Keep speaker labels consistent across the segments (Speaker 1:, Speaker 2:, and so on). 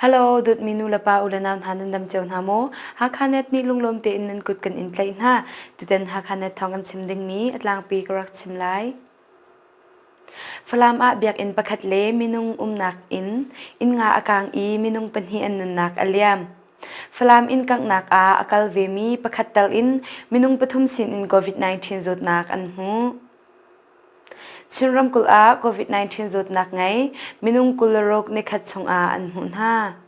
Speaker 1: Hello, dawtmi nu le pa u le nau hna nan dam cio hna maw? Hakha Net nih lunglawm tein nan kut kan in tlaih hna. Tutan Hakha Net thawng kan chim dingmi a tlangpi ka rak chim lai. Falam ah biakinn pakhat le minung umnak inn inn nga a kaang i minung pahnih an nunnak a liam. Falam inn kanghnak ah a kal vemi pakhat tal in minung pathum sinin COVID-19 zawtnak an hmuh. Chin ramkulh ah COVID-19 zawtnak ngei minung 26 nikhat chungah an hmuh hna.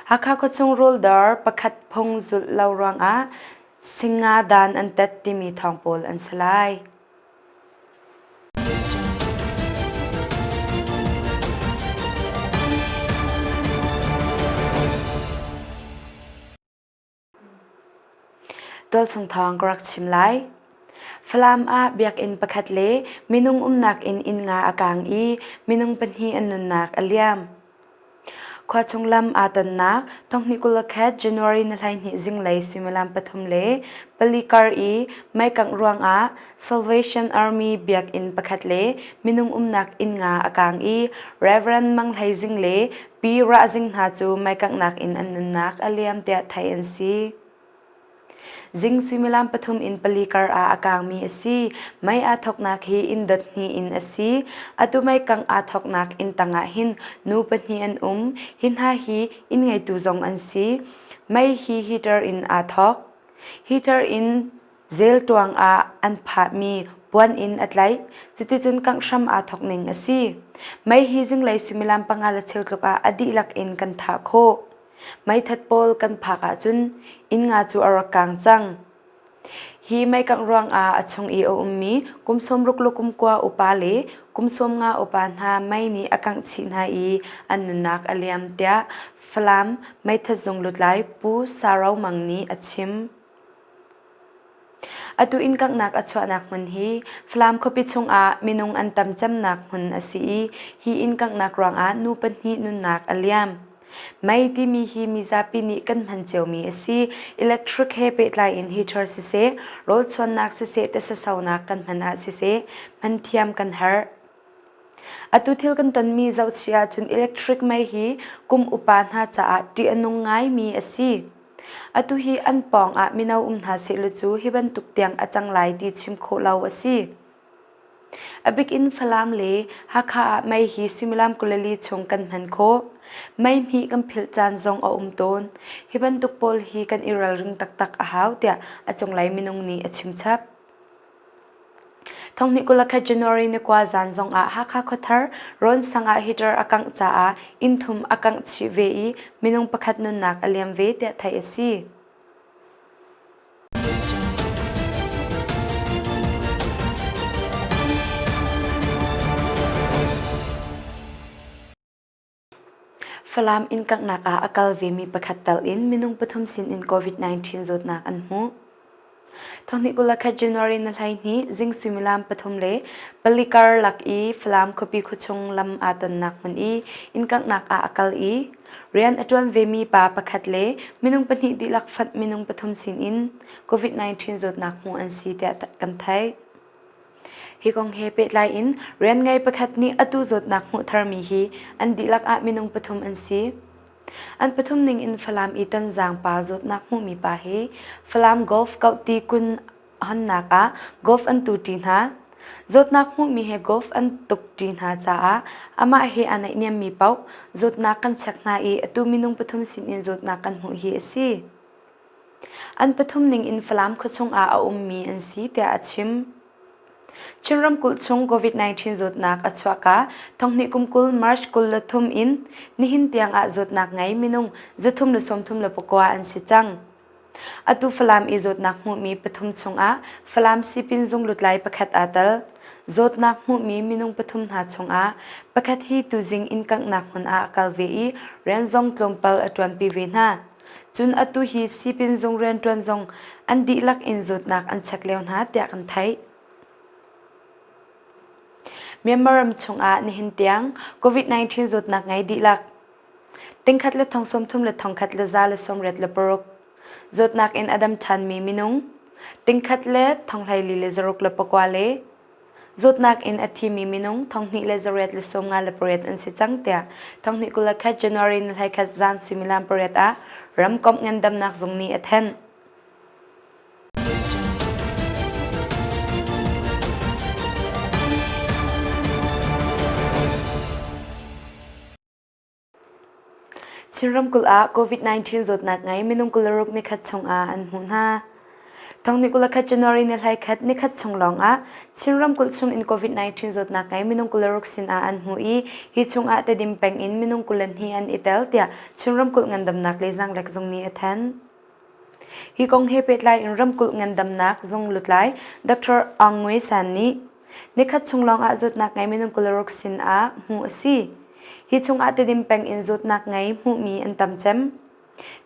Speaker 1: Hakha khuachung rawldawr pakhat phung zulh lo ruangah singa dan an tat timi thawng pawl an si lai. Tualchung thawng ka rak chim lai. Falam ah biakinn pakhat le minung umnak inn inn nga a kaang i minung pahnih an nunnak a liam. Khuachung lam aa tonnak thonghnih 21 January ni 12 zinglei suimilam pathum le pali kar i meikangh ruangah Salvation Army biakinn pakhat le minung umnak inn nga a kaang i Reverend Mang Hlei Zing le Pi Rah Zing hna cu meikanghnak in an nunnak a liam tiah theih an si. Zing suimilam pathum in pali kar ah a kaangmi a si. Mei aa thawknak hi inn dot hnih in a si. Atu mei kangh aa thawknak inn tangah hin nu pahnih an um. Hi hna hi inn ngeitu zong an si. Mei hi heater in aa thawk. Heater in zeltuang ah an phahmi puan in a tlaih. Cuticun kangh hram aa thawk ning a si. Mei hi zinglei suimilam panga le cheu tluk ah a dihlak in kan thah khawh. Meithat pawl kan phak ahcun inn nga cu a rak kaang cang. Hi meikangh ruangah a chung i a ummi kum 60 le kum kua upa le kum 50 upa hna mei nih a kangh chih hna i an nunnak a liam tiah Falam meithat zung lutlai Pu Sa Ro Mang nih a chim. Atu inn kanghnak a chuahnak hmun hi Falam khuapi chungah minung an tam cemnak hmun a si i hi inn kanghnak ruangah nu pahnih nunnak a liam. Mei timi hi mizapi nih kan hman ciomi a si. Electric he pehtlai in heater siseh, rawlchuannak siseh, tisasaunak kan hman ah siseh, hman thiam kan herh. Atu thil kan tonmi zohchih ahcun electric mei hi kum upa hna caah ṭih a nung ngaimi a si. Atu hi an pawng ah mino um hna sehlaw cu hi bantuk tiang a cang lai ti chim khawh lo a si. A bik in Falam le Hakha ah mei hi suimilam 24 chung kan hman khawh. Mei hmih kan philh caan zong a um tawn. Hi bantuk pawl hi kan i ralring taktak a hau tiah a cunglei minung nih a chimchap. Thonghnih 21 January ni kua zan zongah Hakha khuathar Rawnsang ah heater a kangh caah inn thum a kangh chih ve i minung pakhat nunnak a liam ve tiah theih a si. Falam inn kanghnak ah a kal vemi pakhat tal in minung pathum sinin COVID-19 zawtnak an hmuh. Thonghnih 21 January na 12 zing suimilam pathum le pali karlak i Falam khuapi khuachung lam aa tonnak hmun i inn kanghnak ah a kal i rian a ṭuan vemi pa pakhat le minung pahnih dihlak fanh minung pathum sinin COVID-19 zawtnak hmuh an si tiah kan theih. Hi kong he pehtlai in rian ngei pakhat nih atu zawtnak hmuh tharmi hi an dihlak ah minung pathum an si. An pathum ning in Falam i Tonzang pa zawtnak hmuhmi pa hi Falam Golf Kohti kun honnak ah golf an tu ṭi hna. Zawtnak hmuhmi he golf an tuk ṭi hna caah amah he aa naihniammi paoh zawtnak kan check hna i atu minung pathum sinin zawtnak kan hmuh hi a si. An pathum ning in Falam khuachung ah a ummi an si tiah a chim. Chin ramkulh chung COVID-19 zawtnak a chuahka thonghnih kum 20 March 23 in nihin tiang ah zawtnak ngei minung 339 an si cang. Atu Falam i zawtnak hmuhmi pathum chungah Falam sipin zung lutlai pakhat aa tel. Zawtnak hmuhmi minung pathum hna chungah pakhat hi tuzing inn kanghnak hmun ah a kal ve i rian zong tlawmpal a ṭuanpi ve hna. Cun atu hi sipin zung rianṭuan zong an dihlak in zawtnak an check lio hna tiah kan theih. Myanmar ram chungah nihin tiang COVID-19 zawtnak ngei dihlak tingkhat le thong sawmthum le thongkhat le za le sawmriat le paruk zawtnak in a dam ṭhanmi minung tingkhat le thonghleili le zaruk le pakua le. Zawtnak in a thimi minung 2858 an si cang tiah 2021 January ni 21 zan suimilam pariat ah ramkomh ngandamnak zung nih a thanh. Chin ramkulh ah COVID-19 zawtnak ngei minung 26 nikhat chungah an hmuh hna. Thong ni 21 January ni hlai khat nikhat chung lawngah Chin ramkulh chung in COVID-19 zawtnak ngei minung 26 sin ah an hmuh i hi chungah Tedim peng in minung 22 an i tel tiah Chin ramkulh ngandamnak le zaanglek zung nih a thanh. Hi kong he pehtlai in ramkulh ngandamnak zung lutlai Dr. Aung Ngwe San nih nikhat chung lawng ah zawtnak ngei minung 26 sin ah hmuh a si. Hi chung ah Tedim peng in zawtnak ngei hmuhmi an tam cem.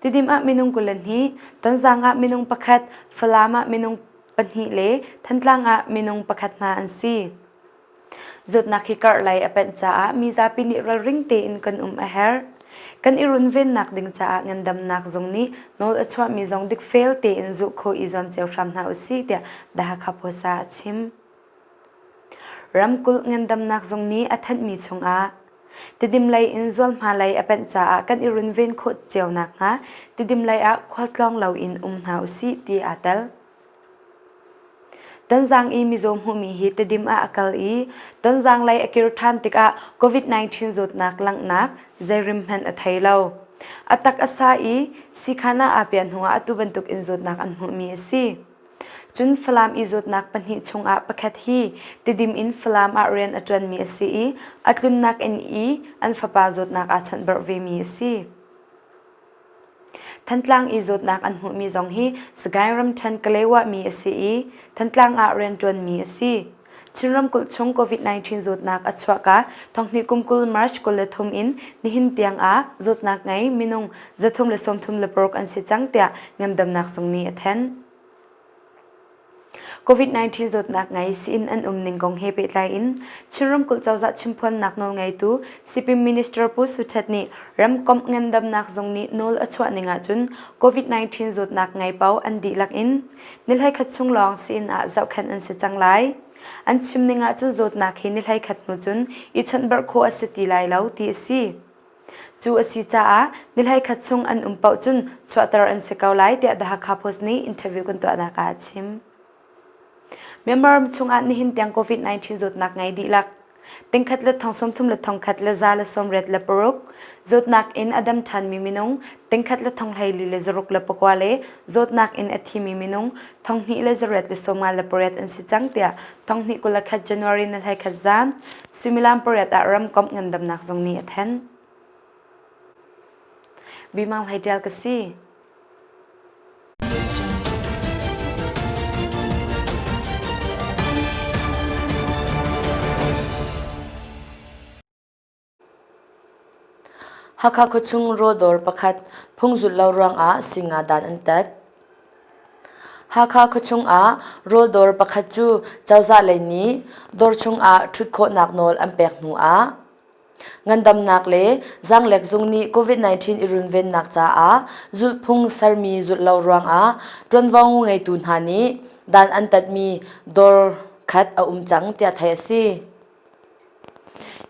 Speaker 1: Tedim ah minung 22, Tonzang ah minung pakhat, Falam ah minung pahnih le Thantlang ah minung pakhat hna an si. Zawtnak hi karh lei a panh caah mizapi nih ralring tein kan um a herh. Kan i runvennak ding caah ngandamnak zung nih nawl a chuahmi zong dikfel tein zulh khawh i zuam cio hram hna usih tiah The Hakha Post ah a chim. Ramkulh ngandamnak zung nih a thanhmi chungah Tidim lei in zualhma lei a panh caah kan i runven khawh cio nakhnga Tidim lei ah khualtlawng loin um hna usih ti aa tel. Tonzang i mizaw hmuhmi hi Tedim ah a kal i Tonzang lei a kir ṭhan tikah COVID-19 zawtnak langhnak zeirim hmanh a thei lo. A tak a sa i siikhan ah aa piah hnuah atu bantuk in zawtnak an hmuhmi a si. Cun Falam i zawtnak pahnih chungah pakhat hi Tidim in Falam ah rian a ṭuanmi a si i a tlunnak inn i an fapa zawtnak aa chawnhbarh vemi a si. Thantlang i zawtnak an hmuhmi zong hi Sagaing ramṭhen Kalewa mi a si i Thantlang ah rianṭuanmi a si. Chin ramkulh chung COVID-19 zawtnak a chuahka thonghnih kum 20 March 23 in nihin tiang ah zawtnak ngei minung 336 an si cang tiah ngandamnak zung nih a thanh. COVID-19 zawtnak ngei sii-inn an um ning kong he pehtlai in Chin ramkulh cozah chimphuannak nawlngeitu Sipin Minister Pu Su Htet nih ramkomh ngandamnak zung nih nawl a chuah ning ahcun COVID-19 zawtnak ngei paoh an dihlak in ni 11 chung lawng sii-inn ah zohkhenh an si cang lai. An chim ning ahcun zawtnak hi ni 11 hnu cun i chawnhbarh khawh a si ti lai lo ti a si. Cu a si caah ni 11 chung an um paoh cun chuahter an si ko lai tiah The Hakha Post nih interview kan tuahnak ah a chim. Myanmar ram chungah nihin tiang COVID-19 zawtnak ngei dihlak tingkhat le thong 30 le thongkhat le za le sawmriat le paruk zawtnak in a dam ṭhanmi minung tingkhat le thong 14 le zaruk le pakua le zawtnak in a thimi minung thong hnih le zariat le sawmnga le pariat an si cang tiah thong hnih 21 January ni 21 zan suimilam pariat ah ramkomh ngandamnak zung nih a thanh. Bimang Hlei Ṭial ka si.
Speaker 2: Hakha khuachung rawdawr pakhat phungzulh lo ruangah singa dan an tat. Hakha khuachung ah rawldawr pakhat cu cozah lei nih dawr chungah ṭhut khawhnak nawl an pek hnu ah ngandamnak le zaanglek zung nih COVID-19 i runvennak caah zulhphung sermi zulh lo ruangah ṭuanvo ngeitu hna nih dan an tatmi dawr khat a um cang tiah theih a si.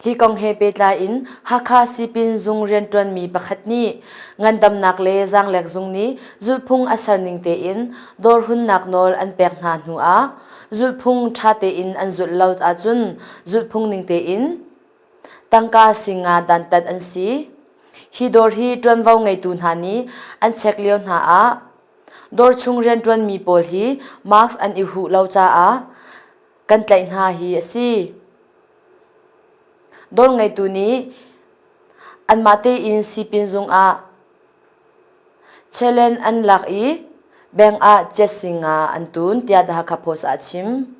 Speaker 2: Hi kong he pehtlai in Hakha Sipin zung rianṭuanmi pakhat nih ngandamnak le zaanglek zung nih zulhphung a ser ning tein dawr hunnak nawl an pek hna hnu ah zulhphung ṭha tein an zulh lo ahcun zulhphung ning tein tangka singa dantat an si. Hi dawr hi ṭuanvo ngeitu hna nih an check lio hna ah dawr chung rianṭuanmi pawl hi mask an i huh lo caah kan tlaih hna hi a si. Dawr ngeitu nih anmah tein sipin zung ah challenge an lak i bank ah ciatsinga an tun tiah The Hakha Post ah a chim.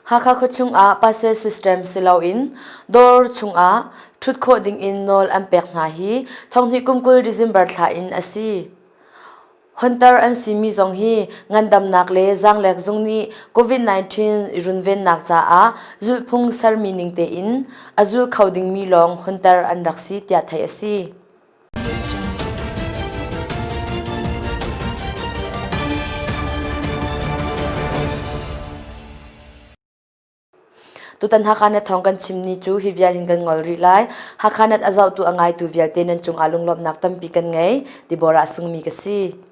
Speaker 2: Hakha khuachung ah parcel system si loin dawr chungah ṭhut khawh dingin nawl an pek hna hi thonghnih kum 20 December thla in a si. Honter an simi zong hi ngandamnak le zaanglek zung nih COVID-19 i runvennak caah zulhphung sermi ning tein a zul kho dingmi lawng honter an rak si tiah theih a si. Tutan Hakha Net thawng kan chim ni cu hi vial hin kan ngol rih lai. Hakha Net a zohtu a ngaitu vialte nan cungah lunglawmhnak tampi kan ngei. Deborah Sungmi ka si.